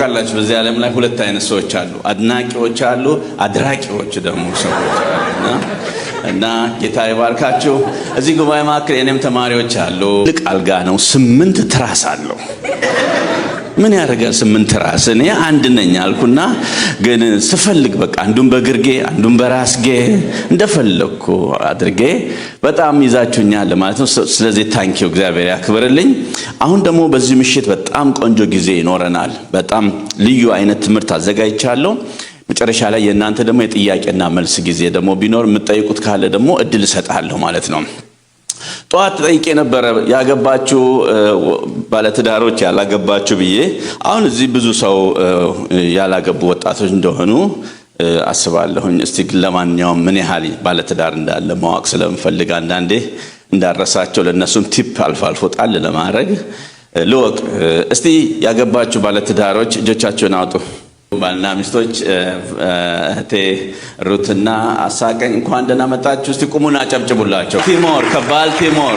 ታውቃላችሁ በዚህ ዓለም ላይ ሁለት አይነት ሰዎች አሉ። አድናቂዎች አሉ፣ አድራቂዎች ደግሞ ሰዎች አሉ። እና ጌታ ይባርካችሁ። እዚህ ጉባኤ መካከል የኔም ተማሪዎች አሉ። ትልቅ አልጋ ነው፣ 8 ትራስ አለው። ምን ያደርጋል 8 ትራስ? እኔ አንድ ነኝ አልኩና ግን ስፈልግ በቃ አንዱን በግርጌ አንዱን በራስጌ እንደፈለግኩ አድርጌ በጣም ይዛችሁኛል ማለት ነው። ስለዚህ thank you፣ እግዚአብሔር ያክብርልኝ። አሁን ደግሞ በዚህ ምሽት በጣም ቆንጆ ጊዜ ይኖረናል። በጣም ልዩ አይነት ትምህርት አዘጋጅቻለሁ። መጨረሻ ላይ የእናንተ ደግሞ የጥያቄና መልስ ጊዜ ደግሞ ቢኖር የምትጠይቁት ካለ ደግሞ እድል እሰጣለሁ ማለት ነው። ጠዋት ጠይቄ ነበረ ያገባችሁ ባለትዳሮች ያላገባችሁ ብዬ። አሁን እዚህ ብዙ ሰው ያላገቡ ወጣቶች እንደሆኑ አስባለሁኝ። እስቲ ለማንኛውም ምን ያህል ባለትዳር እንዳለ ማወቅ ስለምፈልግ አንዳንዴ እንዳረሳቸው ለእነሱም tip አልፎ አልፎ ጣል ለማድረግ ልወቅ። እስቲ ያገባችሁ ባለትዳሮች እጆቻችሁን አውጡ። ባልና ሚስቶች እህቴ ሩትና አሳቀኝ እንኳን ደህና መጣችሁ። እስቲ ቁሙና አጨብጭቡላቸው። ቲሞር ከባልቲሞር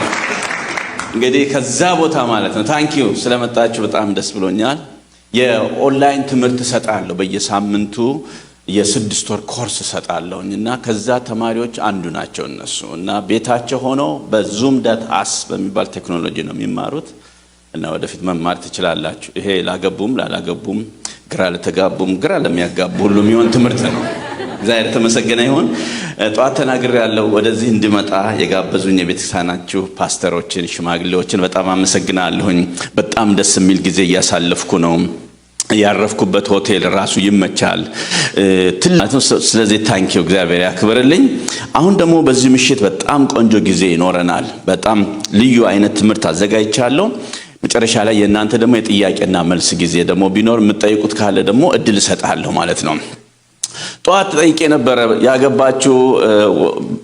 እንግዲህ ከዛ ቦታ ማለት ነው። Thank you ስለመጣችሁ በጣም ደስ ብሎኛል። የኦንላይን ትምህርት እሰጣለሁ በየሳምንቱ የ6 ወር ኮርስ እሰጣለሁ እና ከዛ ተማሪዎች አንዱ ናቸው እነሱ እና ቤታቸው ሆነው በ Zoom.us በሚባል ቴክኖሎጂ ነው የሚማሩት እና ወደፊት መማር ትችላላችሁ። ይሄ ላገቡም ላላገቡም ግራ ለተጋቡም ግራ ለሚያጋቡ ሁሉ የሚሆን ትምህርት ነው። እግዚአብሔር የተመሰገነ ይሁን። ጠዋት ተናግሬያለሁ። ወደዚህ እንድመጣ የጋበዙኝ የቤተክርስቲያናችሁ ፓስተሮችን፣ ሽማግሌዎችን በጣም አመሰግናለሁኝ። በጣም ደስ የሚል ጊዜ እያሳለፍኩ ነው። ያረፍኩበት ሆቴል ራሱ ይመቻል። ስለዚህ thank you፣ እግዚአብሔር ያክብርልኝ። አሁን ደግሞ በዚህ ምሽት በጣም ቆንጆ ጊዜ ይኖረናል። በጣም ልዩ አይነት ትምህርት አዘጋጅቻለሁ። መጨረሻ ላይ የእናንተ ደግሞ የጥያቄና መልስ ጊዜ ደግሞ ቢኖር የምትጠይቁት ካለ ደግሞ እድል እሰጣለሁ ማለት ነው። ጠዋት ጠይቄ ነበረ ያገባችሁ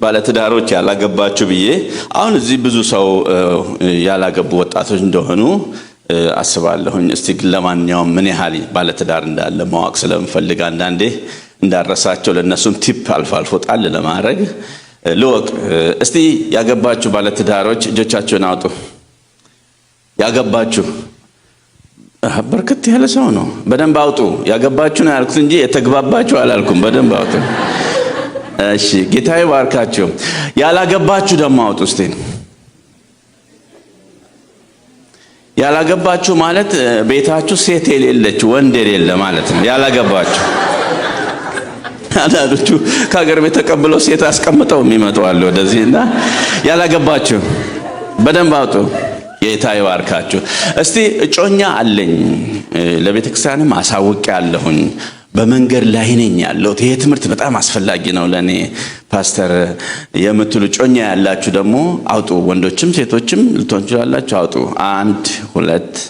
ባለትዳሮች ያላገባችሁ ብዬ። አሁን እዚህ ብዙ ሰው ያላገቡ ወጣቶች እንደሆኑ አስባለሁኝ። እስቲ ለማንኛውም ምን ያህል ባለትዳር እንዳለ ማወቅ ስለምፈልግ አንዳንዴ እንዳረሳቸው ለእነሱም tip አልፎ አልፎ ጣል ለማድረግ ልወቅ። እስቲ ያገባችሁ ባለትዳሮች እጆቻችሁን አውጡ። ያገባችሁ በርከት ያለ ሰው ነው። በደንብ አውጡ። ያገባችሁ ነው ያልኩት እንጂ የተግባባችሁ አላልኩም። በደንብ አውጡ። እሺ፣ ጌታ ይባርካችሁ። ያላገባችሁ ደግሞ አውጡ እስቲ። ያላገባችሁ ማለት ቤታችሁ ሴት የሌለች ወንድ የሌለ ማለት ነው። ያላገባችሁ አንዳንዶቹ ከሀገር ቤት ተቀብለው ሴት አስቀምጠው የሚመጡ አሉ ወደዚህ እና ያላገባችሁ በደንብ አውጡ። ጌታ ይባርካችሁ። እስቲ እጮኛ አለኝ ለቤተክርስቲያንም አሳውቄያለሁኝ፣ በመንገድ ላይ ነኝ ያለሁት፣ ይሄ ትምህርት በጣም አስፈላጊ ነው ለኔ ፓስተር የምትሉ እጮኛ ያላችሁ ደግሞ አውጡ። ወንዶችም ሴቶችም ልትሆኑ ትችላላችሁ። አውጡ። 1 2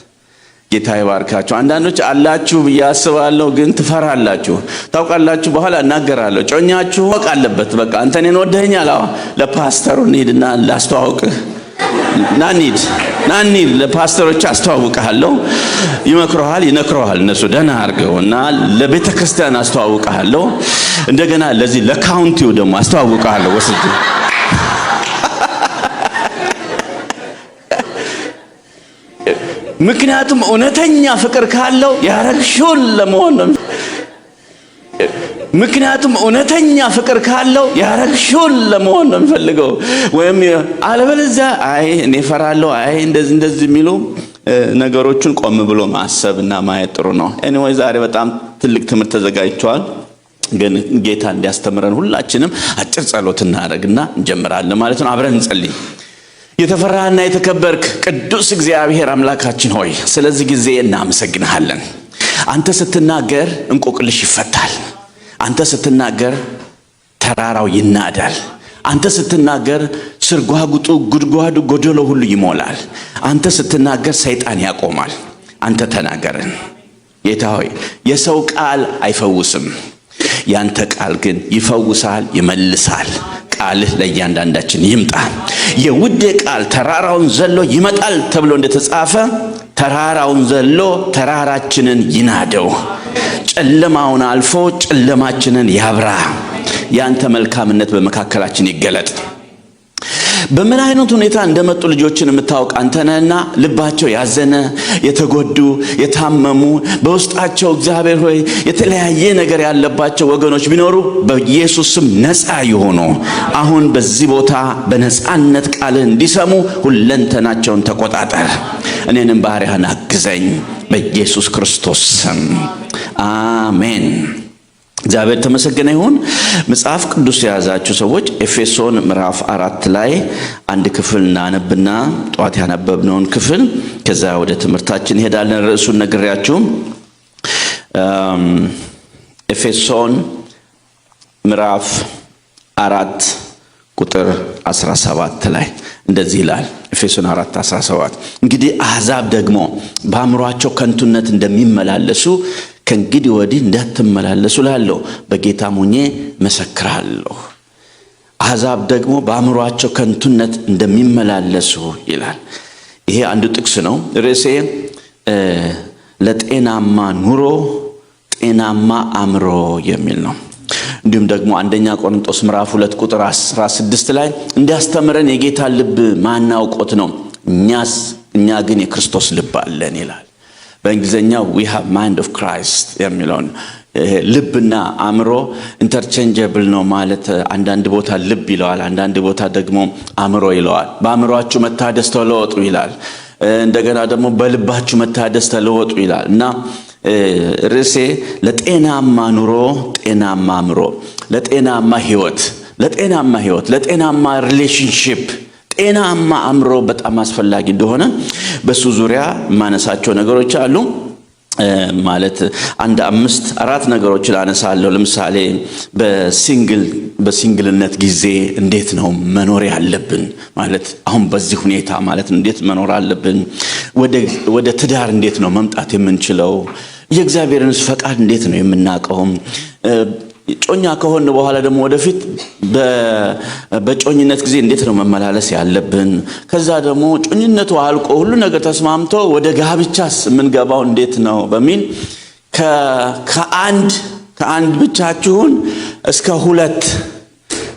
ጌታ ይባርካችሁ። አንዳንዶች አላችሁ ብዬ አስባለሁ፣ ግን ትፈራላችሁ። ታውቃላችሁ፣ በኋላ እናገራለሁ። እጮኛችሁ ወቅ አለበት። በቃ አንተ እኔን ወደኸኛል፣ አዎ ለፓስተሩ እንሂድና ላስተዋውቅህ፣ ናኒድ ናኒድ ለፓስተሮች አስተዋውቅሃለሁ። ይመክረዋል፣ ይነክረዋል እነሱ ደህና አድርገው እና ለቤተ ክርስቲያን አስተዋውቅሃለሁ። እንደገና ለዚህ ለካውንቲው ደግሞ አስተዋውቅሃለሁ ወስጄ። ምክንያቱም እውነተኛ ፍቅር ካለው ያረግሽውን ለመሆን ነው። ምክንያቱም እውነተኛ ፍቅር ካለው ያረግሽውን ለመሆን ነው የሚፈልገው። ወይም አለበለዚያ አይ እኔ እፈራለሁ፣ አይ እንደዚህ እንደዚህ የሚሉ ነገሮችን ቆም ብሎ ማሰብና ማየት ጥሩ ነው። Anyway ዛሬ በጣም ትልቅ ትምህርት ተዘጋጅቷል። ግን ጌታ እንዲያስተምረን ሁላችንም አጭር ጸሎት እናደርግና እንጀምራለን ማለት ነው። አብረን እንጸልይ። የተፈራህና የተከበርክ ቅዱስ እግዚአብሔር አምላካችን ሆይ ስለዚህ ጊዜ እናመሰግንሃለን። አንተ ስትናገር እንቆቅልሽ ይፈታል። አንተ ስትናገር ተራራው ይናዳል። አንተ ስትናገር ስርጓጉጡ፣ ጉድጓዱ፣ ጎደሎ ሁሉ ይሞላል። አንተ ስትናገር ሰይጣን ያቆማል። አንተ ተናገርን ጌታ ሆይ። የሰው ቃል አይፈውስም፣ ያንተ ቃል ግን ይፈውሳል፣ ይመልሳል። ቃልህ ለእያንዳንዳችን ይምጣ። የውዴ ቃል ተራራውን ዘሎ ይመጣል ተብሎ እንደተጻፈ ተራራውን ዘሎ ተራራችንን ይናደው። ጨለማውን አልፎ ጨለማችንን ያብራ። ያንተ መልካምነት በመካከላችን ይገለጥ። በምን አይነት ሁኔታ እንደመጡ ልጆችን የምታውቅ አንተ ነህና ልባቸው ያዘነ፣ የተጎዱ፣ የታመሙ፣ በውስጣቸው እግዚአብሔር ሆይ የተለያየ ነገር ያለባቸው ወገኖች ቢኖሩ በኢየሱስ ስም ነፃ ይሆኑ። አሁን በዚህ ቦታ በነፃነት ቃልህ እንዲሰሙ ሁለንተናቸውን ተቆጣጠር። እኔንም ባሪያህን አግዘኝ በኢየሱስ ክርስቶስ ስም፣ አሜን። እግዚአብሔር ተመሰገነ ይሁን። መጽሐፍ ቅዱስ የያዛችሁ ሰዎች ኤፌሶን ምዕራፍ 4 ላይ አንድ ክፍል እናነብና ጠዋት ያነበብነውን ክፍል ከዛ ወደ ትምህርታችን እንሄዳለን። ርዕሱን ነግሬያችሁ፣ ኤፌሶን ምዕራፍ 4 ቁጥር 17 ላይ እንደዚህ ይላል። ኤፌሶን 4:17፣ እንግዲህ አሕዛብ ደግሞ በአእምሯቸው ከንቱነት እንደሚመላለሱ ከእንግዲህ ወዲህ እንዳትመላለሱ እላለሁ፣ በጌታም ሆኜ መሰክራለሁ። አሕዛብ ደግሞ በአእምሯቸው ከንቱነት እንደሚመላለሱ ይላል። ይሄ አንዱ ጥቅስ ነው። ርዕሴ ለጤናማ ኑሮ ጤናማ አእምሮ የሚል ነው። እንዲሁም ደግሞ አንደኛ ቆሮንቶስ ምዕራፍ 2 ቁጥር 16 ላይ እንዲያስተምረን የጌታ ልብ ማን አውቆት ነው? እኛ ግን የክርስቶስ ልብ አለን ይላል። በእንግሊዝኛው "we have mind of Christ" የሚለውን፣ ልብና አእምሮ interchangeable ነው ማለት፣ አንዳንድ ቦታ ልብ ይለዋል፣ አንዳንድ ቦታ ደግሞ አእምሮ ይለዋል። በአእምሯችሁ መታደስ ተለወጡ ይላል። እንደገና ደግሞ በልባችሁ መታደስ ተለወጡ ይላል። እና ርዕሴ ለጤናማ ኑሮ ጤናማ አእምሮ፣ ለጤናማ ህይወት፣ ለጤናማ ህይወት፣ ለጤናማ relationship ጤናማ አእምሮ በጣም አስፈላጊ እንደሆነ በሱ ዙሪያ የማነሳቸው ነገሮች አሉ። ማለት አንድ አምስት አራት ነገሮችን አነሳለሁ። ለምሳሌ በ single ነት ጊዜ እንዴት ነው መኖር ያለብን? ማለት አሁን በዚህ ሁኔታ ማለት እንዴት መኖር አለብን? ወደ ትዳር እንዴት ነው መምጣት የምንችለው? የእግዚአብሔርን ፈቃድ እንዴት ነው የምናውቀው? እጮኛ ከሆን በኋላ ደግሞ ወደፊት በእጮኝነት ጊዜ እንዴት ነው መመላለስ ያለብን? ከዛ ደግሞ እጮኝነቱ አልቆ ሁሉ ነገር ተስማምቶ ወደ ጋብቻስ የምንገባው እንዴት ነው በሚል ከአንድ ብቻችሁን እስከ ሁለት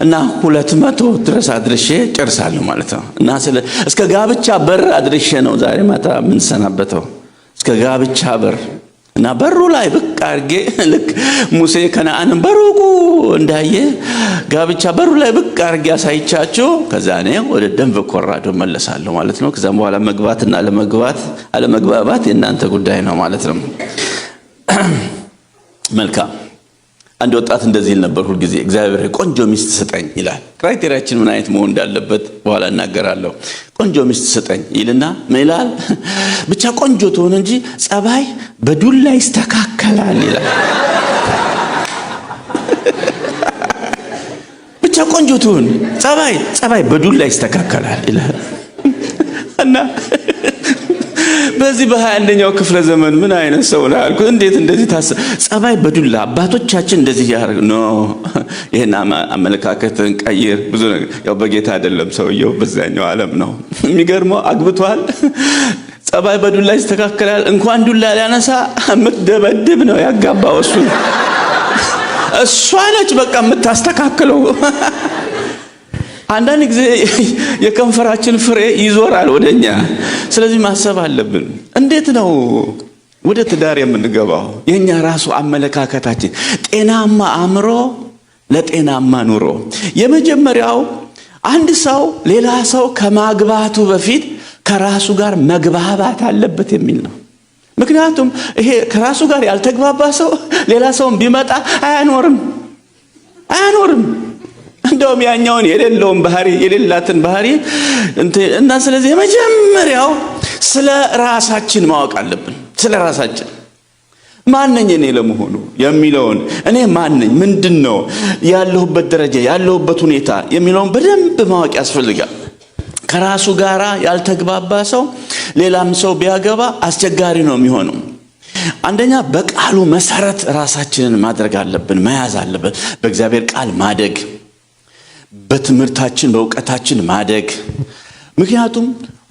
እና 200 ድረስ አድርሼ ጨርሳለሁ ማለት ነው። እና ስለ እስከ ጋብቻ በር አድርሼ ነው ዛሬ ማታ የምንሰናበተው። እስከ ጋብቻ በር እና በሩ ላይ ብቅ አድርጌ፣ ልክ ሙሴ ከነአንን በሩቁ እንዳየ ጋብቻ በሩ ላይ ብቅ አድርጌ አሳይቻችሁ ከዛ እኔ ወደ ደንቨር ኮሎራዶ እመለሳለሁ ማለት ነው። ከዛም በኋላ መግባትና አለመግባት አለመግባባት የእናንተ ጉዳይ ነው ማለት ነው። መልካም። አንድ ወጣት እንደዚህ ይል ነበር ሁልጊዜ፣ እግዚአብሔር ቆንጆ ሚስት ስጠኝ ይላል። Criteria ችን ምን አይነት መሆን እንዳለበት በኋላ እናገራለሁ። ቆንጆ ሚስት ስጠኝ ይልና ምን ይላል? ብቻ ቆንጆ ትሆን እንጂ ጸባይ በዱላ ይስተካከላል ይላል። ብቻ ቆንጆ ትሁን፣ ጸባይ በዱላ ይስተካከላል ይላል። እና በዚህ በ21ኛው ክፍለ ዘመን ምን አይነት ሰው ነው ያልኩት። እንዴት እንደዚህ ታስብ? ጸባይ በዱላ፣ አባቶቻችን እንደዚህ ያደርግ፣ no፣ ይሄን አመለካከትን ቀይር። ብዙ ነገር ያው በጌታ አይደለም ሰውየው፣ በዛኛው ዓለም ነው። የሚገርመው አግብቷል። ጸባይ በዱላ ይስተካከላል። እንኳን ዱላ ሊያነሳ የምትደበድብ ነው ያጋባው። እሱ እሷ ነች በቃ የምታስተካክለው። አንዳንድ ጊዜ የከንፈራችን ፍሬ ይዞራል ወደኛ። ስለዚህ ማሰብ አለብን። እንዴት ነው ወደ ትዳር የምንገባው? የኛ ራሱ አመለካከታችን፣ ጤናማ አእምሮ ለጤናማ ኑሮ። የመጀመሪያው አንድ ሰው ሌላ ሰው ከማግባቱ በፊት ከራሱ ጋር መግባባት አለበት የሚል ነው። ምክንያቱም ይሄ ከራሱ ጋር ያልተግባባ ሰው ሌላ ሰውን ቢመጣ አያኖርም፣ አያኖርም። እንደውም ያኛውን የሌለውን ባህሪ፣ የሌላትን ባህሪ እና ስለዚህ የመጀመሪያው ስለ ራሳችን ማወቅ አለብን። ስለ ራሳችን፣ ማነኝ እኔ ለመሆኑ የሚለውን፣ እኔ ማነኝ፣ ምንድን ነው ያለሁበት ደረጃ፣ ያለሁበት ሁኔታ የሚለውን በደንብ ማወቅ ያስፈልጋል። ከራሱ ጋራ ያልተግባባ ሰው ሌላም ሰው ቢያገባ አስቸጋሪ ነው የሚሆነው። አንደኛ በቃሉ መሰረት ራሳችንን ማድረግ አለብን፣ መያዝ አለብን። በእግዚአብሔር ቃል ማደግ፣ በትምህርታችን በእውቀታችን ማደግ። ምክንያቱም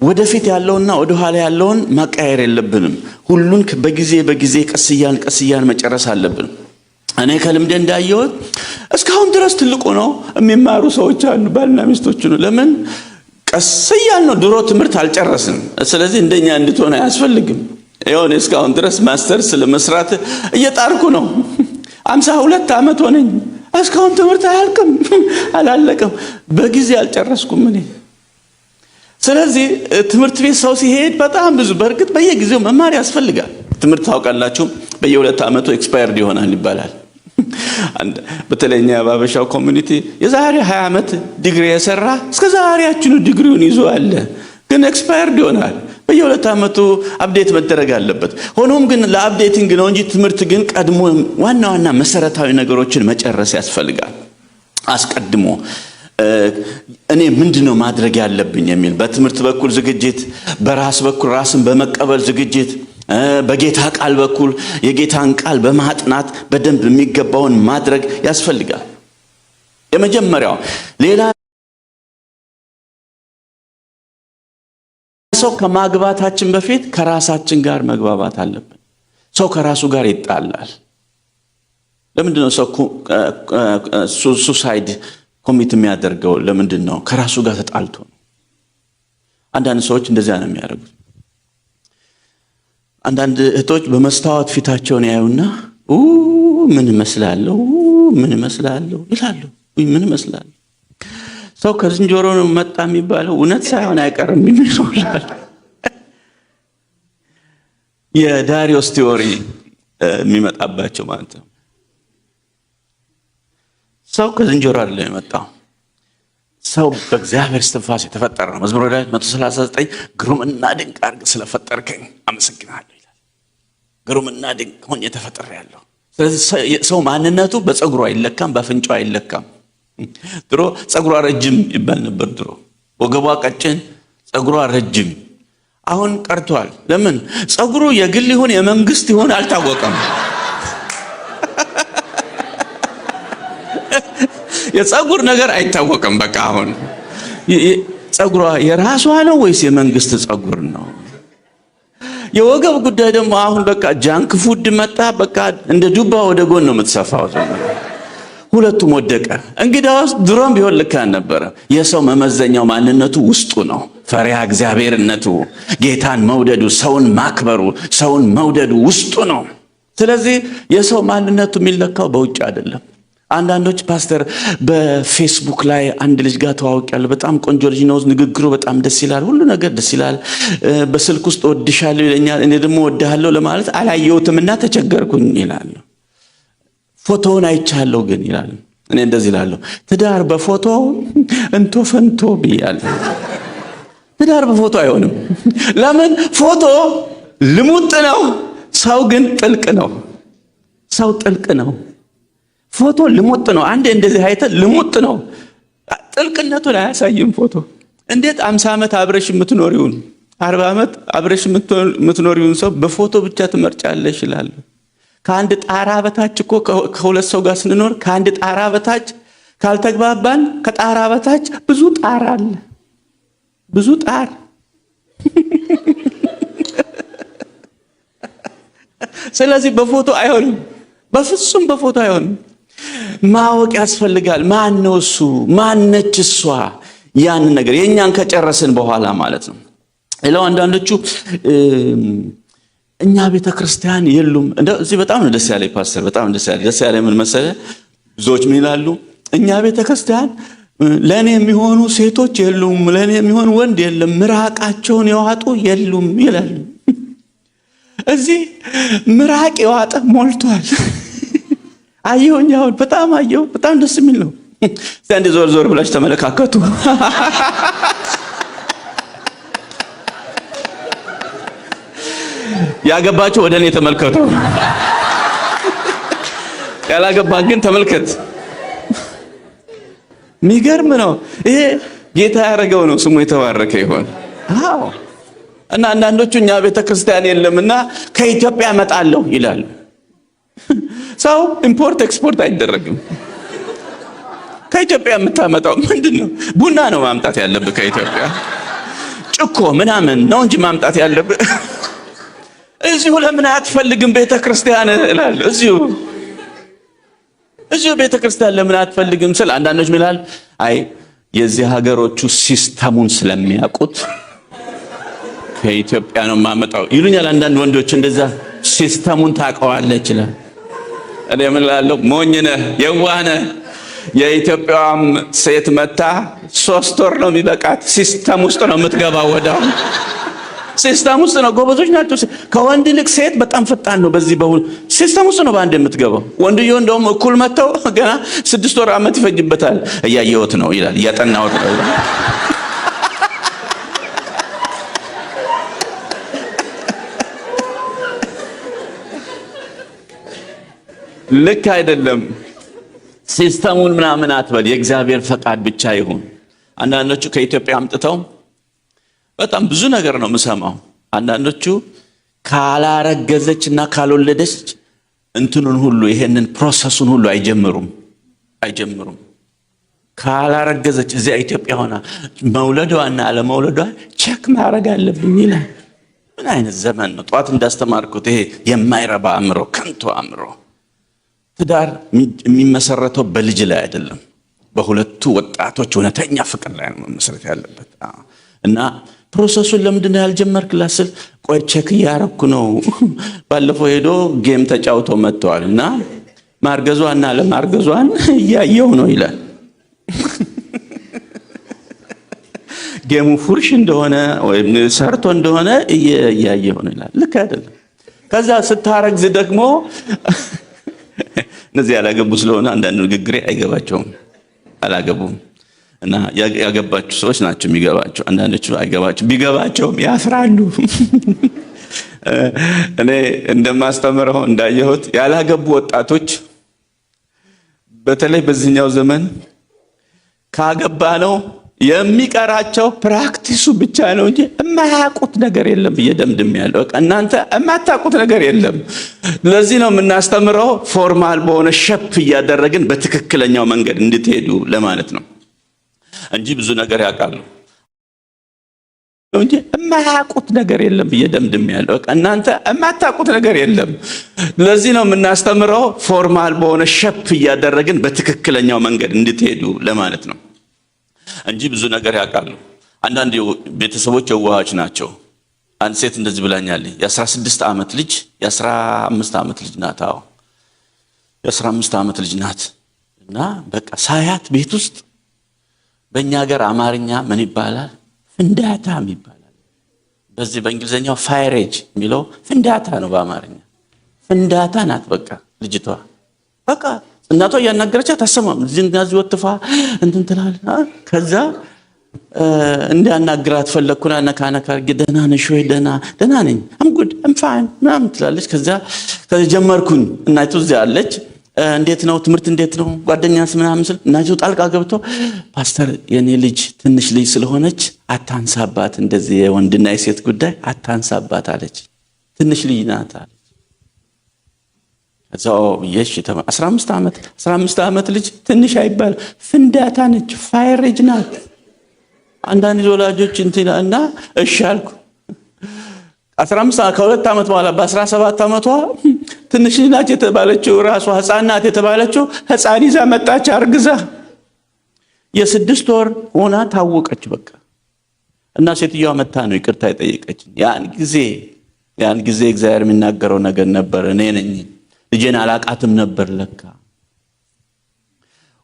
ወደፊት ያለውና ወደኋላ ያለውን ማቀያየር የለብንም። ሁሉን በጊዜ በጊዜ ቀስ እያልን ቀስ እያልን መጨረስ አለብን። እኔ ከልምዴ እንዳየሁት እስካሁን ድረስ ትልቁ ነው የሚማሩ ሰዎች አሉ፣ ባልና ሚስቶች ነው። ለምን? ቀስ እያልን ነው። ድሮ ትምህርት አልጨረስንም። ስለዚህ እንደኛ እንድትሆን አያስፈልግም። ይኸው እኔ እስካሁን ድረስ ማስተርስ ለመስራት እየጣርኩ ነው። 52 ዓመት ሆነኝ። እስካሁን ትምህርት አያልቅም፣ አላለቅም። በጊዜ አልጨረስኩም እኔ። ስለዚህ ትምህርት ቤት ሰው ሲሄድ በጣም ብዙ፣ በእርግጥ በየጊዜው መማር ያስፈልጋል። ትምህርት ታውቃላችሁ፣ በየ2 ዓመቱ expired ይሆናል ይባላል። በተለይ እኛ የባበሻው community የዛሬ 20 ዓመት ዲግሪ የሰራ እስከ ዛሬያችኑ ዲግሪውን ይዞ አለ፣ ግን expired ይሆናል። በየ2 ዓመቱ update መደረግ አለበት። ሆኖም ግን ለ updating ነው እንጂ ትምህርት ግን ቀድሞ ዋና ዋና መሰረታዊ ነገሮችን መጨረስ ያስፈልጋል። አስቀድሞ እኔ ምንድነው ማድረግ ያለብኝ የሚል በትምህርት በኩል ዝግጅት፣ በራስ በኩል ራስን በመቀበል ዝግጅት፣ በጌታ ቃል በኩል የጌታን ቃል በማጥናት በደንብ የሚገባውን ማድረግ ያስፈልጋል። የመጀመሪያው ሌላ ሰው ከማግባታችን በፊት ከራሳችን ጋር መግባባት አለብን። ሰው ከራሱ ጋር ይጣላል። ለምንድነው ሰው suicide commit የሚያደርገው? ለምንድነው? ከራሱ ጋር ተጣልቶ ነው። አንዳንድ ሰዎች እንደዚያ ነው የሚያደርጉት። አንዳንድ እህቶች በመስታወት ፊታቸውን ያዩና ምን እመስላለሁ፣ ምን እመስላለሁ ይላሉ። ምን እመስላለሁ? ሰው ከዝንጀሮ ነው መጣ የሚባለው እውነት ሳይሆን አይቀርም ይመስላል። የዳሪዮስ theory የሚመጣባቸው ማለት ነው። ሰው ከዝንጀሮ አይደለም የመጣው። ሰው በእግዚአብሔር እስትንፋስ የተፈጠረ ነው። መዝሙረ ዳዊት 139 ግሩምና ድንቅ አድርገህ ስለፈጠርከኝ አመሰግናለሁ ይላል። ግሩምና ድንቅ ሆኜ ተፈጥሬያለሁ። ስለዚህ ሰው ማንነቱ በፀጉሩ አይለካም፣ በአፍንጫው አይለካም። ድሮ ፀጉሯ ረጅም ይባል ነበር። ድሮ ወገቧ ቀጭን፣ ፀጉሯ ረጅም። አሁን ቀርቷል። ለምን? ፀጉሩ የግል ይሁን የመንግስት ይሁን አልታወቀም። የፀጉር ነገር አይታወቅም። በቃ አሁን ፀጉሯ የራሷ ነው ወይስ የመንግስት ፀጉር ነው? የወገብ ጉዳይ ደግሞ አሁን በቃ junk food መጣ። በቃ እንደ ዱባ ወደ ጎን ነው የምትሰፋው። ሁለቱም ወደቀ። እንግዲያውስ ድሮም ቢሆን ልክ አልነበረ። የሰው መመዘኛው ማንነቱ ውስጡ ነው። ፈሪሃ እግዚአብሔርነቱ፣ ጌታን መውደዱ፣ ሰውን ማክበሩ፣ ሰውን መውደዱ ውስጡ ነው። ስለዚህ የሰው ማንነቱ የሚለካው በውጭ አይደለም። አንዳንዶች ፓስተር በፌስቡክ ላይ አንድ ልጅ ጋር ተዋውቂያለሁ፣ በጣም ቆንጆ ልጅ ነው፣ ንግግሩ በጣም ደስ ይላል፣ ሁሉ ነገር ደስ ይላል፣ በስልክ ውስጥ እወድሻለሁ ይለኛል፣ እኔ ደግሞ እወድሃለሁ ለማለት አላየሁትምና ተቸገርኩኝ ይላሉ። ፎቶውን አይቻለሁ ግን ይላል። እኔ እንደዚህ እላለሁ፣ ትዳር በፎቶ እንቶ ፈንቶ ብያለሁ። ትዳር በፎቶ አይሆንም። ለምን? ፎቶ ልሙጥ ነው፣ ሰው ግን ጥልቅ ነው። ሰው ጥልቅ ነው። ፎቶ ልሙጥ ነው። አንዴ እንደዚህ አይተህ ልሙጥ ነው፣ ጥልቅነቱን አያሳይም ፎቶ። እንዴት 50 ዓመት አብረሽ የምትኖሪውን 40 ዓመት አብረሽ የምትኖሪውን ሰው በፎቶ ብቻ ትመርጫለሽ ይላሉ። ከአንድ ጣራ በታች እኮ ከሁለት ሰው ጋር ስንኖር ከአንድ ጣራ በታች ካልተግባባን ከጣራ በታች ብዙ ጣር አለ፣ ብዙ ጣር። ስለዚህ በፎቶ አይሆንም፣ በፍጹም በፎቶ አይሆንም። ማወቅ ያስፈልጋል። ማን ነው እሱ? ማን ነች እሷ? ያንን ነገር የኛን ከጨረስን በኋላ ማለት ነው። ሌላው አንዳንዶቹ እኛ ቤተክርስቲያን የሉም። እንደዚህ በጣም ነው ደስ ያለኝ ፓስተር፣ በጣም ደስ ያለኝ። ደስ ያለኝ ምን መሰለህ? ብዙዎች ምን ይላሉ? እኛ ቤተክርስቲያን ለኔ የሚሆኑ ሴቶች የሉም፣ ለኔ የሚሆን ወንድ የለም፣ ምራቃቸውን የዋጡ የሉም ይላሉ። እዚህ ምራቅ የዋጠ ሞልቷል። አየሁኝ፣ አሁን በጣም አየሁ። በጣም ደስ የሚል ነው። እስቲ አንዴ ዞር ዞር ብላችሁ ተመለካከቱ። ያገባችሁ ወደ እኔ ተመልከቱ፣ ያላገባ ግን ተመልከት። የሚገርም ነው። ይሄ ጌታ ያደረገው ነው። ስሙ የተባረከ ይሆን። አዎ። እና አንዳንዶቹ እኛ ቤተክርስቲያን የለምና ከኢትዮጵያ እመጣለሁ ይላሉ። ሰው import export አይደረግም። ከኢትዮጵያ የምታመጣው ምንድነው? ቡና ነው ማምጣት ያለብህ ከኢትዮጵያ፣ ጭኮ ምናምን ነው እንጂ ማምጣት ያለብህ። እዚሁ ለምን አትፈልግም ቤተክርስቲያን እላለሁ። እዚሁ ቤተክርስቲያን ለምን አትፈልግም ስል አንዳንዶች ምን ይላል? አይ የዚህ ሀገሮቹ system ኡን ስለሚያውቁት ከኢትዮጵያ ነው የማመጣው ይሉኛል። አንዳንድ ወንዶች እንደዛ system ኡን ታውቀዋለህ ይችላል። እኔ ምን እላለሁ? ሞኝ ነህ፣ የዋህ ነህ። የኢትዮጵያም ሴት መታ 3 ወር ነው የሚበቃት። System ውስጥ ነው የምትገባው። ወዲያው system ውስጥ ነው። ጎበዞች ናቸው። ከወንድ ይልቅ ሴት በጣም ፈጣን ነው። በዚህ በሁሉ system ውስጥ ነው በአንድ የምትገባው። ወንድየው እንደውም እኩል መጥተው ገና 6 ወር ዓመት ይፈጅበታል። እያየሁት ነው ይላል፣ እያጠናሁት ነው ይላል። ልክ አይደለም። System ኡን ምናምን አትበል። የእግዚአብሔር ፈቃድ ብቻ ይሁን። አንዳንዶቹ ከኢትዮጵያ አምጥተው በጣም ብዙ ነገር ነው የምሰማው። አንዳንዶቹ ካላረገዘች እና ካልወለደች እንትኑን ሁሉ ይሄንን process ኡን ሁሉ አይጀምሩም። ካላረገዘች እዚያ ኢትዮጵያ ሆና መውለዷና አለመውለዷ check ማድረግ አለብኝ ይላል። ምን አይነት ዘመን ነው? ጠዋት እንዳስተማርኩት ይሄ የማይረባ አእምሮ፣ ከንቱ አእምሮ። ትዳር የሚመሰረተው በልጅ ላይ አይደለም፣ በሁለቱ ወጣቶች እውነተኛ ፍቅር ላይ ነው መመሰረት ያለበት። እና process ኡን ለምንድን ነው ያልጀመርክላት ስል ቆይ check እያረኩ ነው። ባለፈው ሄዶ game ተጫውቶ መጥተዋል እና ማርገዟና አለማርገዟን እያየው ነው ይላል። Game ኡ ፉርሽ እንደሆነ ወይም ሰርቶ እንደሆነ እያየው ነው ይላል። ልክ አይደለም። ከዛ ስታረግዝ ደግሞ እነዚህ ያላገቡ ስለሆነ አንዳንድ ንግግሬ አይገባቸውም። አላገቡም እና ያገባችሁ ሰዎች ናቸው የሚገባቸው። አንዳንዶቹ አይገባቸው፣ ቢገባቸውም ያፍራሉ። እኔ እንደማስተምረው እንዳየሁት ያላገቡ ወጣቶች በተለይ በዚህኛው ዘመን ካገባ ነው የሚቀራቸው practice ኡ ብቻ ነው እንጂ የማያውቁት ነገር የለም ብዬ ደምድሜያለሁ። በቃ እናንተ የማታውቁት ነገር የለም። ለዚህ ነው የምናስተምረው formal በሆነ shape እያደረግን በትክክለኛው መንገድ እንድትሄዱ ለማለት ነው እንጂ ብዙ ነገር ያውቃሉ እንጂ የማያውቁት ነገር የለም ብዬ ደምድሜያለሁ። በቃ እናንተ የማታውቁት ነገር የለም። ለዚህ ነው የምናስተምረው formal በሆነ shape እያደረግን በትክክለኛው መንገድ እንድትሄዱ ለማለት ነው እንጂ ብዙ ነገር ያውቃሉ። አንዳንድ ቤተሰቦች የዋሃች ናቸው። አንድ ሴት እንደዚህ ብላኛለች። የ16 ዓመት ልጅ የ15 ዓመት ልጅ ናት። አዎ የ15 ዓመት ልጅ ናት። እና በቃ ሳያት ቤት ውስጥ በእኛ ሀገር አማርኛ ምን ይባላል? ፍንዳታም ይባላል። በዚህ በእንግሊዝኛው fire age የሚለው ፍንዳታ ነው በአማርኛ። ፍንዳታ ናት። በቃ ልጅቷ በቃ እናቷ እያናገረቻት አሰማም እዚህ እዚህ ወጥፋ እንትን ትላለች። ከዛ እንዲያናግራት ፈለግኩና ነካ ነካ አድርጌ ደህና ነሽ ወይ? ደህና ደህና ነኝ፣ I'm good, I'm fine ምናምን ትላለች። ከዛ ጀመርኩኝ። እናቱ እዚያ አለች። እንዴት ነው ትምህርት፣ እንዴት ነው ጓደኛስ ምናምን ስል እናቱ ጣልቃ ገብቶ ፓስተር፣ የኔ ልጅ ትንሽ ልጅ ስለሆነች አታንሳባት፣ እንደዚህ የወንድና የሴት ጉዳይ አታንሳባት አለች። ትንሽ ልጅ ናት አለች። ከዛ የሽ 15 ዓመት 15 ዓመት ልጅ ትንሽ አይባል፣ ፍንዳታ ነች፣ fire age ናት። አንዳንድ ወላጆች እንትን እና እሺ አልኩ። 15 ከሁለት ዓመት በኋላ በ17 ዓመቷ ትንሽ ናት የተባለችው ራሷ ሕፃን ናት የተባለችው ሕፃን ይዛ መጣች አርግዛ። የ6 ወር ሆና ታወቀች። በቃ እና ሴትዮዋ መታ ነው ይቅርታ የጠየቀችን። ያን ጊዜ እግዚአብሔር የሚናገረው ነገር ነበር። እኔ ነኝ ልጄን አላቃትም ነበር ለካ።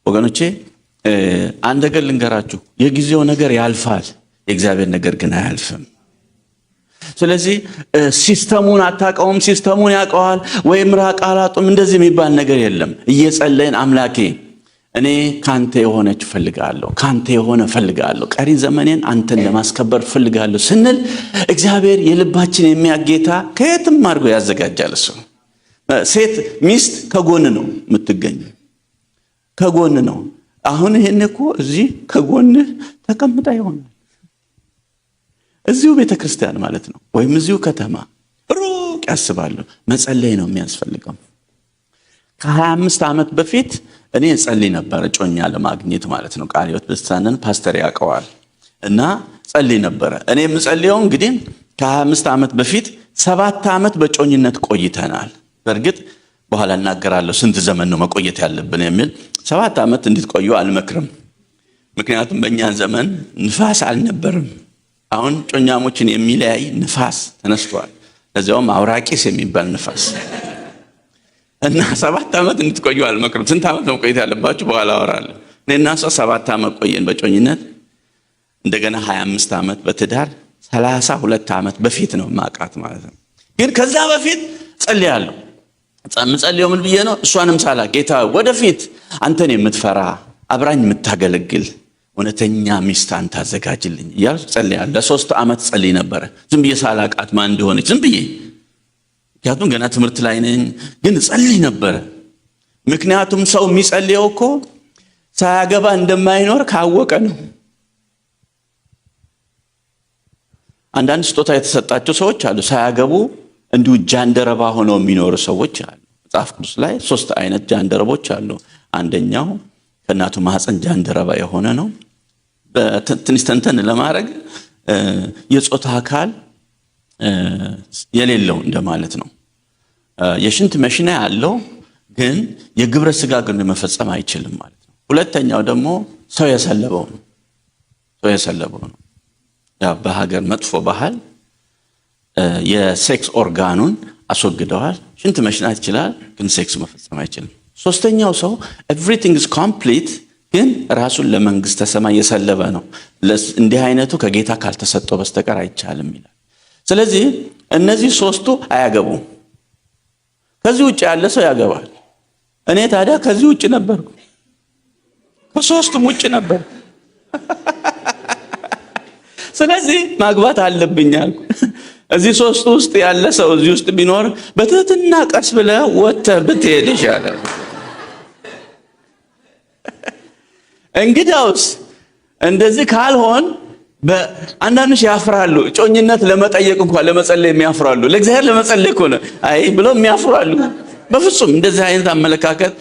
ወገኖቼ አንድ ነገር ልንገራችሁ፣ የጊዜው ነገር ያልፋል፣ የእግዚአብሔር ነገር ግን አያልፍም። ስለዚህ system ኡን አታውቀውም፣ system ኡን ያውቀዋል፣ ወይም ራቅ አላጡም፣ እንደዚህ የሚባል ነገር የለም። እየጸለይን አምላኬ እኔ ካንተ የሆነች እፈልጋለሁ፣ ካንተ የሆነ እፈልጋለሁ፣ ቀሪ ዘመኔን አንተን ለማስከበር እፈልጋለሁ ስንል እግዚአብሔር የልባችን የሚያውቅ ጌታ ከየትም አድርጎ ያዘጋጃል። እሱ ሴት ሚስት ከጎን ነው የምትገኘው፣ ከጎን ነው። አሁን ይሄን እኮ እዚህ ከጎንህ ተቀምጣ ይሆናል እዚሁ ቤተ ክርስቲያን ማለት ነው፣ ወይም እዚሁ ከተማ ሩቅ ያስባሉ። መጸለይ ነው የሚያስፈልገው። ከ25 ዓመት በፊት እኔ እጸልይ ነበር፣ እጮኛ ለማግኘት ማለት ነው። ቃለ ሕይወት ቤተክርስቲያንን ፓስተር ያውቀዋል። እና ጸልይ ነበረ። እኔ የምጸልየው እንግዲህ ከ25 ዓመት በፊት 7 ዓመት በእጮኝነት ቆይተናል። በእርግጥ በኋላ እናገራለሁ ስንት ዘመን ነው መቆየት ያለብን የሚል። 7 ዓመት እንድትቆዩ አልመክርም። ምክንያቱም በእኛ ዘመን ንፋስ አልነበርም። አሁን እጮኛሞችን የሚለያይ ንፋስ ተነስቷል። ለዚያውም አውራቂስ የሚባል ንፋስ። እና 7 ዓመት እንድትቆዩ አልመክርም። ስንት ዓመት መቆየት ያለባችሁ በኋላ አወራለሁ። እኔና እሷ 7 ዓመት ቆየን በእጮኝነት፣ እንደገና 25 ዓመት በትዳር፣ 32 ዓመት በፊት ነው ማቃት ማለት ነው። ግን ከዛ በፊት ጸልያለሁ። ምጸልየው ምን ብዬ ነው? እሷንም ሳላ ጌታ ወደፊት አንተን የምትፈራ፣ አብራኝ የምታገለግል እውነተኛ ሚስት አንተ አዘጋጅልኝ እያልኩ ጸልያለሁ። ለ3 ዓመት ጸልይ ነበረ። ዝም ብዬ ሳላቃት ማን እንደሆነች ዝም ብዬ፣ ምክንያቱም ገና ትምህርት ላይ ነኝ፣ ግን ጸልይ ነበረ። ምክንያቱም ሰው የሚጸልየው እኮ ሳያገባ እንደማይኖር ካወቀ ነው። አንዳንድ ስጦታ የተሰጣቸው ሰዎች አሉ። ሳያገቡ እንዲሁ ጃንደረባ ሆነው የሚኖሩ ሰዎች አሉ። መጽሐፍ ቅዱስ ላይ ሶስት አይነት ጃንደረቦች አሉ። አንደኛው ከእናቱ ማህፀን ጃንደረባ የሆነ ነው። ትንሽ ተንተን ለማድረግ የጾታ አካል የሌለው እንደማለት ነው። የሽንት መሽና ያለው ግን የግብረ ስጋ ግንኙነት መፈጸም አይችልም ማለት ነው። ሁለተኛው ደግሞ ሰው የሰለበው ነው። ሰው የሰለበው ነው። ያ በሀገር መጥፎ ባህል የ sex organ ኑን አስወግደዋል። ሽንት መሽናት ይችላል፣ ግን ሴክስ መፈጸም አይችልም። ሶስተኛው ሰው everything is complete፣ ግን ራሱን ለመንግስተ ሰማይ የሰለበ ነው። እንዲህ አይነቱ ከጌታ ካልተሰጠው በስተቀር አይቻልም ይላል። ስለዚህ እነዚህ ሶስቱ አያገቡም። ከዚህ ውጭ ያለ ሰው ያገባል። እኔ ታዲያ ከዚህ ውጭ ነበርኩ፣ ከሶስቱም ውጭ ነበር። ስለዚህ ማግባት አለብኝ አልኩ። እዚህ ሶስቱ ውስጥ ያለ ሰው እዚህ ውስጥ ቢኖር በትህትና ቀስ ብለህ ወጥተህ ብትሄድ ይሻላል። እንግዲያውስ እንደዚህ ካልሆን አንዳንዶች ያፍራሉ። እጮኝነት ለመጠየቅ እንኳን ለመጸለይ የሚያፍራሉ። ለእግዚአብሔር ለመጸለይ እኮ ነው አይ ብለው የሚያፍራሉ። በፍጹም እንደዚህ አይነት አመለካከት፣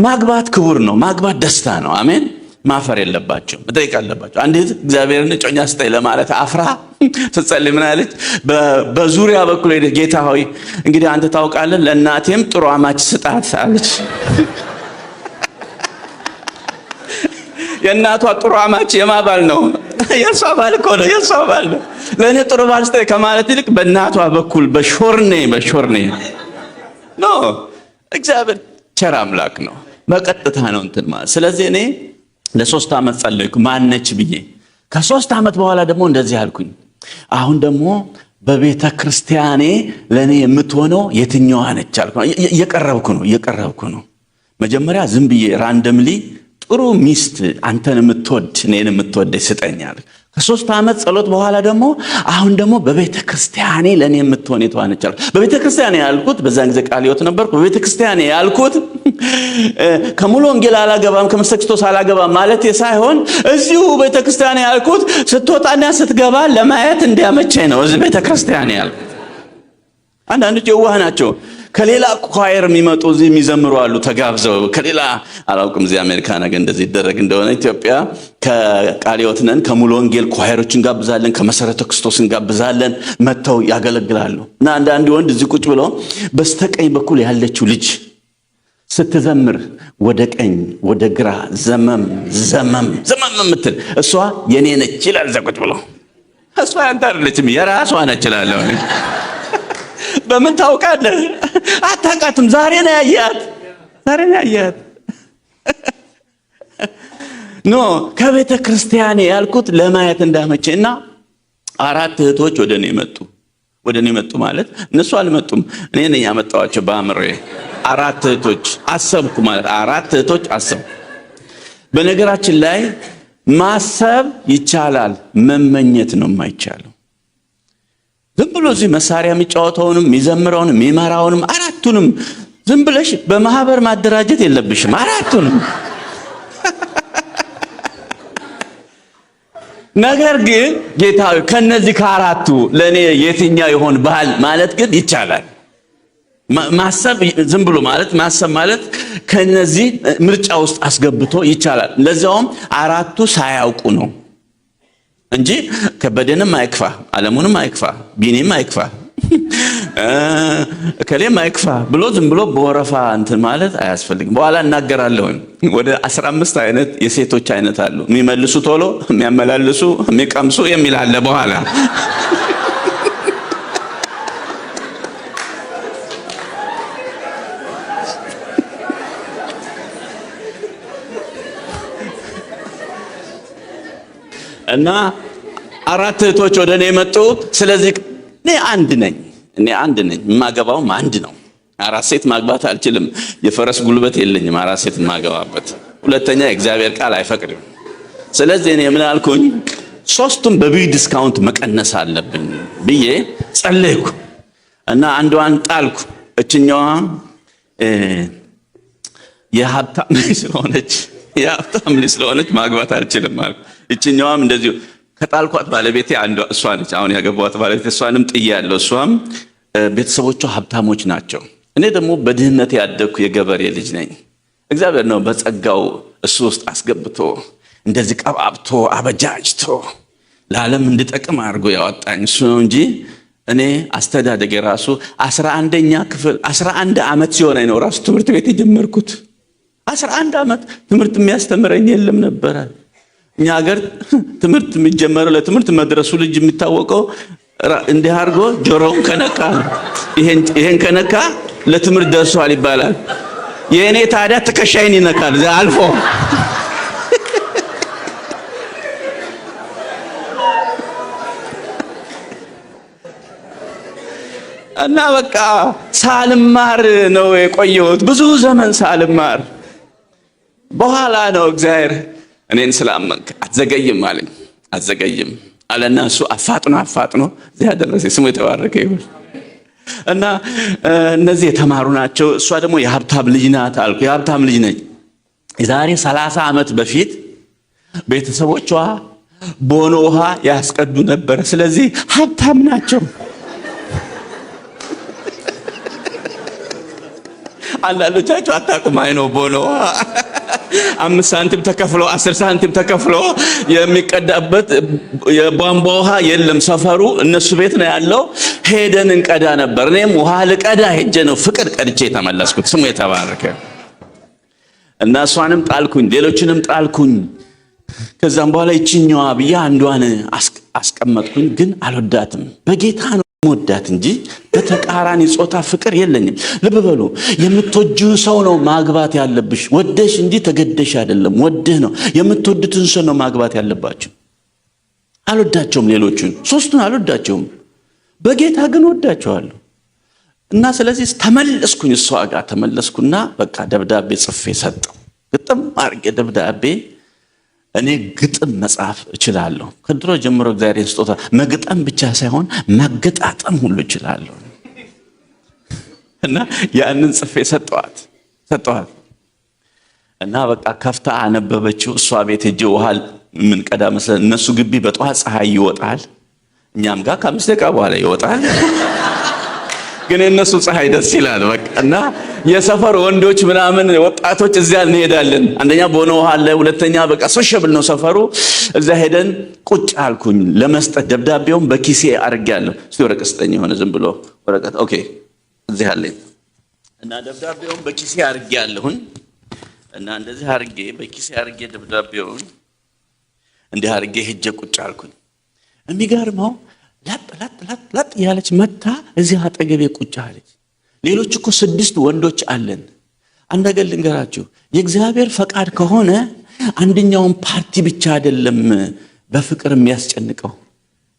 ማግባት ክቡር ነው። ማግባት ደስታ ነው። አሜን። ማፈር የለባቸው፣ መጠየቅ አለባቸው። አንዲት እግዚአብሔርን እጮኛ ስጠኝ ለማለት አፍራ ስትጸልይ ምን አለች? በዙሪያ በኩል ሄደች። ጌታ ሆይ፣ እንግዲህ አንተ ታውቃለህ፣ ለእናቴም ጥሩ አማች ስጣት አለች። የእናቷ ጥሩ አማች የማ ባል ነው? የእሷ ባል እኮ ነው። የእሷ ባል ነው። ለእኔ ጥሩ ባል ስጠኝ ከማለት ይልቅ በእናቷ በኩል በሾርኔ በሾርኔ። No፣ እግዚአብሔር ቸር አምላክ ነው። በቀጥታ ነው እንትን ማለት። ስለዚህ እኔ ለ3 ዓመት ጸለይኩ ማነች ብዬ። ከ3 ዓመት በኋላ ደግሞ እንደዚህ አልኩኝ። አሁን ደግሞ በቤተ ክርስቲያኔ ለእኔ የምትሆነው የትኛዋ ነች አልኩ። እየቀረብኩ ነው፣ እየቀረብኩ ነው። መጀመሪያ ዝም ብዬ randomly ጥሩ ሚስት፣ አንተን የምትወድ፣ እኔን የምትወደኝ ስጠኝ አልኩ። ከ3 ዓመት ጸሎት በኋላ ደግሞ አሁን ደግሞ በቤተ ክርስቲያኔ ለእኔ የምትሆን የትዋ ነች አልኩ። በቤተ ክርስቲያኔ ያልኩት በዛን ጊዜ ቃለ ሕይወት ነበርኩ። በቤተ ክርስቲያኔ ያልኩት ከሙሉ ወንጌል አላገባም፣ ከመሰረተ ክርስቶስ አላገባም ማለት ሳይሆን እዚሁ ቤተ ክርስቲያኔ ያልኩት ስትወጣና ስትገባ ለማየት እንዲያመቸኝ ነው። እዚህ ቤተ ክርስቲያኔ ያልኩት። አንዳንዶች የዋህ ናቸው። ከሌላ choir የሚመጡ እዚህ የሚዘምሩ አሉ ተጋብዘው፣ ከሌላ አላውቅም። እዚህ አሜሪካ ነገር እንደዚህ ይደረግ እንደሆነ፣ ኢትዮጵያ ከቃለ ሕይወት ነን፣ ከሙሉ ወንጌል choir ኦች እንጋብዛለን፣ ከመሰረተ ክርስቶስ እንጋብዛለን፣ መጥተው ያገለግላሉ። እና አንዳንድ ወንድ እዚህ ቁጭ ብሎ በስተቀኝ በኩል ያለችው ልጅ ስትዘምር ወደ ቀኝ ወደ ግራ ዘመም ዘመም ዘመም የምትል እሷ የኔ ነች ይላል። እዛ ቁጭ ብሎ እሷ ያንተ አይደለችም፣ የራሷ ነች እላለሁ። በምን ታውቃለህ? አታውቃትም። ዛሬ ነው ያየሃት። ዛሬ ነው ያየሃት። No፣ ከቤተ ክርስቲያን ያልኩት ለማየት እንዳመቼ። እና አራት እህቶች ወደ እኔ መጡ። ወደ እኔ መጡ ማለት እነሱ አልመጡም፣ እኔ ነኝ ያመጣኋቸው በአእምሮዬ። አራት እህቶች አሰብኩ ማለት አራት እህቶች አሰብኩ። በነገራችን ላይ ማሰብ ይቻላል፣ መመኘት ነው የማይቻለው። ዝም ብሎ እዚህ መሳሪያ የሚጫወተውንም፣ የሚዘምረውንም፣ የሚመራውንም አራቱንም ዝም ብለሽ በማህበር ማደራጀት የለብሽም። አራቱንም። ነገር ግን ጌታ ከነዚህ ከአራቱ ለእኔ የትኛው ይሆን ባል ማለት ግን ይቻላል። ማሰብ ዝም ብሎ ማለት ማሰብ ማለት ከነዚህ ምርጫ ውስጥ አስገብቶ ይቻላል። ለዚያውም አራቱ ሳያውቁ ነው እንጂ ከበደንም አይክፋ፣ አለሙንም አይክፋ፣ ቢኔም አይክፋ። እከሌም አይክፋ ብሎ ዝም ብሎ በወረፋ እንትን ማለት አያስፈልግም። በኋላ እናገራለሁኝ። ወደ 15 አይነት የሴቶች አይነት አሉ። የሚመልሱ ቶሎ፣ የሚያመላልሱ፣ የሚቀምሱ የሚል አለ በኋላ። እና 4 እህቶች ወደ እኔ መጡ። ስለዚህ እኔ አንድ ነኝ፣ እኔ አንድ ነኝ፣ የማገባውም አንድ ነው። 4 ሴት ማግባት አልችልም፣ የፈረስ ጉልበት የለኝም 4 ሴት የማገባበት። ሁለተኛ የእግዚአብሔር ቃል አይፈቅድም። ስለዚህ እኔ ምን አልኩኝ? 3ቱም በ big discount መቀነስ አለብኝ ብዬ ጸለይኩ እና አንዷን ጣልኩ። እችኛዋ የሀብታም ልጅ ስለሆነች የሀብታም ልጅ ስለሆነች ማግባት አልችልም አልኩ። እችኛዋም እንደዚሁ ከጣልኳት ባለቤቴ አንዷ እሷ ነች። አሁን ያገባኋት ባለቤቴ እሷንም ጥያለሁ። እሷም ቤተሰቦቿ ሀብታሞች ናቸው። እኔ ደግሞ በድህነት ያደግኩ የገበሬ ልጅ ነኝ። እግዚአብሔር ነው በጸጋው እሱ ውስጥ አስገብቶ እንደዚህ ቀባብቶ አበጃጅቶ ለዓለም እንድጠቅም አድርጎ ያወጣኝ እሱ ነው እንጂ እኔ አስተዳደጌ ራሱ 11ኛ ክፍል 11 ዓመት ሲሆነኝ ነው ራሱ ትምህርት ቤት የጀመርኩት። 11 ዓመት ትምህርት የሚያስተምረኝ የለም ነበረ። እኛ ሀገር ትምህርት የሚጀመረው ለትምህርት መድረሱ ልጅ የሚታወቀው እንዲህ አድርጎ ጆሮውን ከነካ ይሄን ከነካ ለትምህርት ደርሷል ይባላል። የእኔ ታዲያ ትከሻይን ይነካል አልፎ። እና በቃ ሳልማር ነው የቆየሁት ብዙ ዘመን ሳልማር። በኋላ ነው እግዚአብሔር እኔን ስላመንክ አትዘገይም አለኝ። አትዘገይም አለና እሱ አፋጥኖ አፋጥኖ እዚያ ደረሰ። ስሙ የተባረከ ይሁን። እና እነዚህ የተማሩ ናቸው። እሷ ደግሞ የሀብታም ልጅ ናት አልኩ። የሀብታም ልጅ ነች። የዛሬ 30 ዓመት በፊት ቤተሰቦቿ ቦኖ ውሃ ያስቀዱ ነበር። ስለዚህ ሀብታም ናቸው። አንዳንዶቻችሁ አታውቁም። አይ ነው ቦኖ ውሃ 5 ሳንቲም ተከፍሎ 10 ሳንቲም ተከፍሎ የሚቀዳበት የቧንቧ ውሃ የለም። ሰፈሩ እነሱ ቤት ነው ያለው። ሄደን እንቀዳ ነበር። እኔም ውሃ ልቀዳ ሄጄ ነው ፍቅር ቀድቼ የተመለስኩት። ስሙ የተባረከ። እና እሷንም ጣልኩኝ፣ ሌሎችንም ጣልኩኝ። ከዛም በኋላ ይችኛዋ ብዬ አንዷን አስቀመጥኩኝ። ግን አልወዳትም። በጌታ ነው ወዳት እንጂ በተቃራኒ ጾታ ፍቅር የለኝም። ልብ በሉ፣ የምትወጂው ሰው ነው ማግባት ያለብሽ። ወደሽ እንጂ ተገደሽ አይደለም። ወደህ ነው የምትወዱትን ሰው ነው ማግባት ያለባችሁ። አልወዳቸውም፣ ሌሎቹን 3ቱን አልወዳቸውም። በጌታ ግን ወዳቸዋለሁ። እና ስለዚህ ተመለስኩኝ፣ እሷ ጋር ተመለስኩና በቃ ደብዳቤ ጽፌ ሰጠው። ግጥም አድርጌ ደብዳቤ። እኔ ግጥም መጻፍ እችላለሁ። ከድሮ ጀምሮ እግዚአብሔር ስጦታ መግጠም ብቻ ሳይሆን ማገጣጠም ሁሉ እችላለሁ። እና ያንን ጽፌ ሰጠኋት። እና በቃ ከፍታ አነበበችው። እሷ ቤት ሄጄ ውሃ የምንቀዳ መስለን እነሱ ግቢ በጠዋት ፀሐይ ይወጣል፣ እኛም ጋር ከ5 ደቂቃ በኋላ ይወጣል። ግን የነሱ ፀሐይ ደስ ይላል በቃ። እና የሰፈር ወንዶች ምናምን ወጣቶች እዚያ እንሄዳለን። አንደኛ ቦኖ ውሃ አለ፣ ሁለተኛ በቃ sociable ነው ሰፈሩ። እዚያ ሄደን ቁጭ አልኩኝ ለመስጠት። ደብዳቤውን በኪሴ አድርጌያለሁ። እስቲ ወረቀት ስጠኝ፣ የሆነ ዝም ብሎ ወረቀት። okay እዚህ አለኝ። እና ደብዳቤውን በኪሴ አድርጌያለሁኝ። እና እንደዚህ አድርጌ በኪሴ አድርጌ ደብዳቤውን እንዲህ አድርጌ ሄጄ ቁጭ አልኩኝ። የሚገርመው ላጥ ላጥ ላጥ ላጥ ያለች መታ እዚህ አጠገቤ ቁጭ አለች። ሌሎች እኮ 6 ወንዶች አለን። አንድ ነገር ልንገራችሁ፣ የእግዚአብሔር ፈቃድ ከሆነ አንደኛውን ፓርቲ ብቻ አይደለም በፍቅር የሚያስጨንቀው፣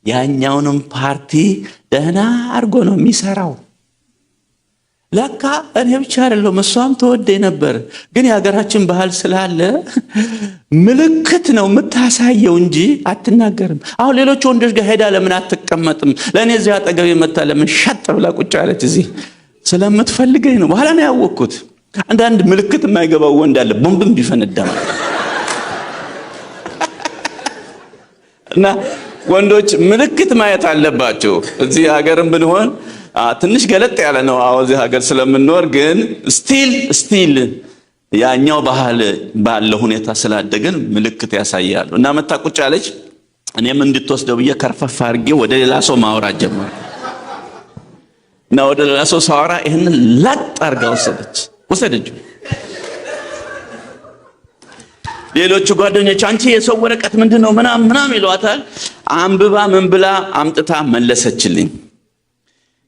ያኛውንም ፓርቲ ደህና አድርጎ ነው የሚሰራው። ለካ እኔ ብቻ አይደለም እሷም ትወደኝ ነበር። ግን የሀገራችን ባህል ስላለ ምልክት ነው የምታሳየው እንጂ አትናገርም። አሁን ሌሎች ወንዶች ጋር ሄዳ ለምን አትቀመጥም? ለእኔ እዚህ አጠገቤ መታ ለምን ሸጥ ብላ ቁጭ አለች? እዚህ ስለምትፈልገኝ ነው። በኋላ ነው ያወቅኩት። አንዳንድ ምልክት የማይገባው ወንድ አለ፣ ቦምብም ቢፈነዳ ማለት ነው። እና ወንዶች ምልክት ማየት አለባቸው። እዚህ ሀገርም ብንሆን ትንሽ ገለጥ ያለ ነው አዎ እዚህ ሀገር ስለምንኖር፣ ግን still ያኛው ባህል ባለ ሁኔታ ስላደግን ምልክት ያሳያሉ። እና መታ ቁጭ አለች። እኔም እንድትወስደው ብዬ ከርፈፍ አድርጌ ወደ ሌላ ሰው ማውራት ጀመርኩ። እና ወደ ሌላ ሰው ሳወራ ይህንን ላጥ አድርጋ ወሰደችው። ሌሎቹ ጓደኞች አንቺ የሰው ወረቀት ምንድን ነው ምናምን ምናምን ይሏታል። አንብባ ምን ብላ አምጥታ መለሰችልኝ።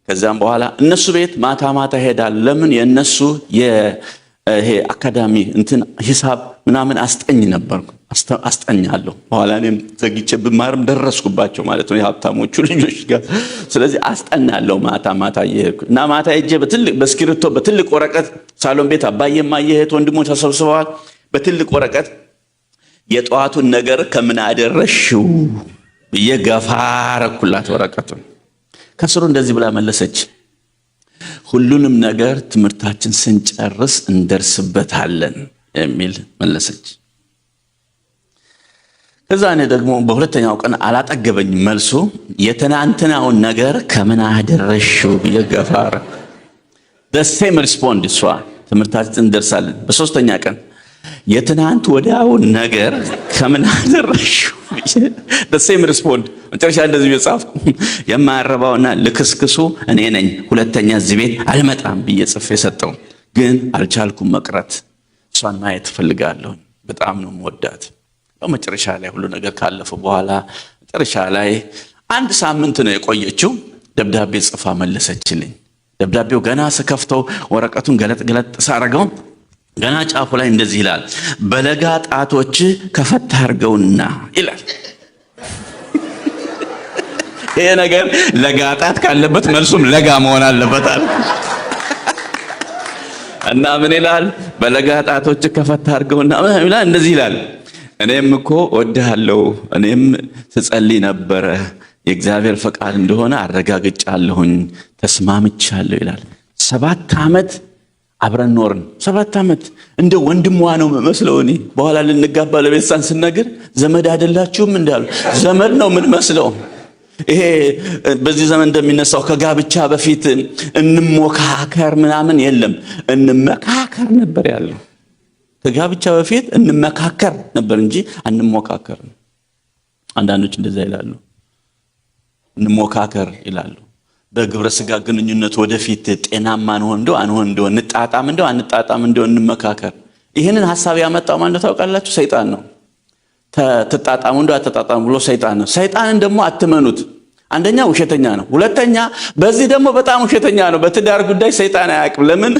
ከዚያም በኋላ እነሱ ቤት ማታ ማታ ሄዳል። ለምን የእነሱ ይሄ አካዳሚ እንትን ሂሳብ ምናምን አስጠኝ ነበርኩ፣ አስጠኛለሁ። በኋላ እኔም ዘግቼ ብማርም ደረስኩባቸው ማለት ነው የሀብታሞቹ ልጆች ጋር። ስለዚህ አስጠናለሁ ማታ ማታ እየሄድኩ እና ማታ ሄጄ በትልቅ በእስክሪብቶ በትልቅ ወረቀት ሳሎን ቤት አባዬ እማዬ እህት ወንድሞች ተሰብስበዋል። በትልቅ ወረቀት የጠዋቱን ነገር ከምን አደረሽው ብዬ ገፋ አረኩላት ወረቀቱን። ከስሩ እንደዚህ ብላ መለሰች፣ ሁሉንም ነገር ትምህርታችን ስንጨርስ እንደርስበታለን የሚል መለሰች። ከዛ እኔ ደግሞ በሁለተኛው ቀን አላጠገበኝም መልሱ። የትናንትናውን ነገር ከምን አደረሽው ብዬ ገፋ አረኩ። Same respond እሷ ትምህርታችን እንደርሳለን። በሶስተኛ ቀን የትናንት ወዲያውን ነገር ከምን አደረሽው፣ same respond። መጨረሻ እንደዚህ የጻፍኩ የማያረባውና ልክስክሱ እኔ ነኝ፣ ሁለተኛ እዚህ ቤት አልመጣም ብዬ ጽፌ ሰጠው። ግን አልቻልኩም መቅረት። እሷን ማየት እፈልጋለሁ። በጣም ነው የምወዳት። ያው መጨረሻ ላይ ሁሉ ነገር ካለፈ በኋላ መጨረሻ ላይ አንድ ሳምንት ነው የቆየችው። ደብዳቤ ጽፋ መለሰችልኝ። ደብዳቤው ገና ስከፍተው ወረቀቱን ገለጥ ገለጥ ሳረገው ገና ጫፉ ላይ እንደዚህ ይላል፣ በለጋ ጣቶች ከፈት አድርገውና ይላል። ይሄ ነገር ለጋ ጣት ካለበት መልሱም ለጋ መሆን አለበት አለ እና ምን ይላል? በለጋ ጣቶች ከፈት አድርገውና ይላል። እንደዚህ ይላል፣ እኔም እኮ እወድሃለሁ፣ እኔም ስጸልይ ነበረ፣ የእግዚአብሔር ፈቃድ እንደሆነ አረጋግጫለሁኝ፣ ተስማምቻለሁ ይላል። 7 ዓመት አብረን ኖርን። 7 ዓመት እንደ ወንድሟ ነው የምመስለው። እኔ በኋላ ልንጋባ ለቤተሰብ ስነግር ዘመድ አይደላችሁም እንዳሉ ዘመድ ነው የምንመስለው። ይሄ በዚህ ዘመን እንደሚነሳው ከጋብቻ በፊት እንሞካከር ምናምን የለም፣ እንመካከር ነበር ያለው። ከጋብቻ በፊት እንመካከር ነበር እንጂ አንሞካከርም። አንዳንዶች እንደዛ ይላሉ፣ እንሞካከር ይላሉ። በግብረ ስጋ ግንኙነት ወደፊት ጤናማ እንሆን እንደው አንሆን እንደው እንጣጣም እንደው አንጣጣም እንደው እንመካከር። ይህንን ሐሳብ ያመጣው ማን ነው ታውቃላችሁ? ሰይጣን ነው። ትጣጣሙ እንደው አትጣጣሙ ብሎ ሰይጣን ነው። ሰይጣንን ደግሞ አትመኑት። አንደኛ ውሸተኛ ነው፣ ሁለተኛ በዚህ ደግሞ በጣም ውሸተኛ ነው። በትዳር ጉዳይ ሰይጣን አያውቅም። ለምን?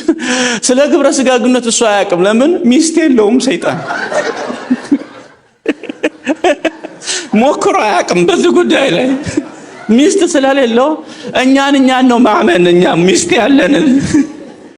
ስለ ግብረ ስጋ ግንኙነት እሱ አያውቅም። ለምን? ሚስት የለውም ሰይጣን ሞክሮ አያውቅም በዚህ ጉዳይ ላይ ሚስት ስለሌለው እኛን ነው ማመን። እኛ ሚስት ያለንን